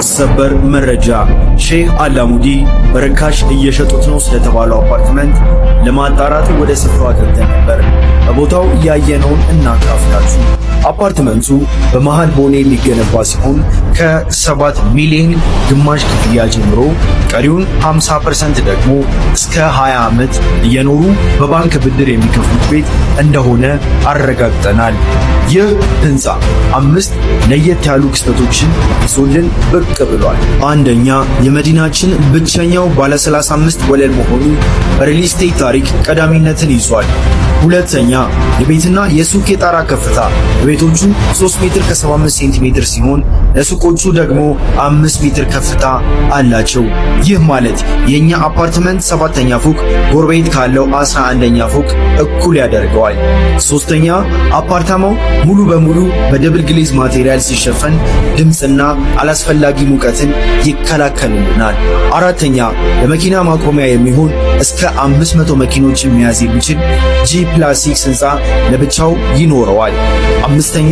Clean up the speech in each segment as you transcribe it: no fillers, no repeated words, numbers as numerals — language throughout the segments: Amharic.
ሰበር መረጃ፣ ሼህ አላሙዲ በርካሽ እየሸጡት ነው ስለተባለው አፓርትመንት ለማጣራት ወደ ስፍራው አቅንተን ነበር። በቦታው ያየነውን እናካፍላችሁ። አፓርትመንቱ በመሃል ቦሌ የሚገነባ ሲሆን ከ7 ሚሊዮን ግማሽ ክፍያ ጀምሮ ቀሪውን 50% ደግሞ እስከ 20 ዓመት እየኖሩ በባንክ ብድር የሚከፍሉት ቤት እንደሆነ አረጋግጠናል። ይህ ህንፃ አምስት ለየት ያሉ ክስተቶችን ይዞልን ብቅ ብሏል። አንደኛ፣ የመዲናችን ብቸኛው ባለ 35 ወለል መሆኑ በሪል ስቴት ታሪክ ቀዳሚነትን ይዟል። ሁለተኛ፣ የቤትና የሱቅ የጣራ ከፍታ የቤቶቹ 3 ሜትር ከ75 ሴንቲሜትር ሲሆን ለሱቆቹ ደግሞ 5 ሜትር ከፍታ አላቸው። ይህ ማለት የኛ አፓርትመንት ሰባተኛ ፎቅ ጎረቤት ካለው 11ኛ ፎቅ እኩል ያደርገዋል። ሶስተኛ፣ አፓርታማው ሙሉ በሙሉ በ double glaze material ሲሸፈን ድምፅና አላስፈላጊ ሙቀትን ይከላከልልናል። አራተኛ፣ ለመኪና ማቆሚያ የሚሆን እስከ 500 መኪኖችን መያዝ የሚችል G+6 ህንፃ ለብቻው ይኖረዋል። አምስተኛ፣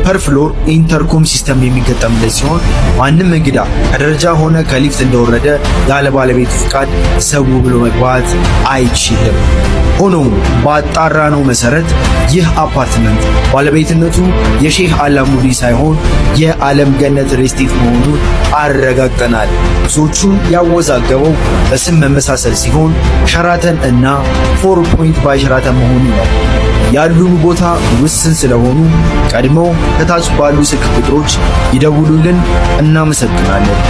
per floor intercom system የሚገጠምለት ሲሆን ማንም እንግዳ ከደረጃ ሆነ ከሊፍት እንደወረደ ያለ ባለቤቱ ፍቃድ ዘው ብሎ መግባት አይችልም። ሆኖም ባጣራነው መሰረት ይህ አፓርትመንት ባለቤትነቱ የሼህ አላሙዲ ሳይሆን የዓለም ገነት ሪል ስቴት መሆኑን አረጋግጠናል። ብዙዎቹን ያወዛገበው በስም መመሳሰል ሲሆን ሸራተን እና Four Point by ሸራተን መሆኑ ነው። ያሉን ቦታ ውስን ስለሆኑ ቀድመው ከታች ባሉ ስልክ ቁጥሮች ይደውሉልን። እናመሰግናለን።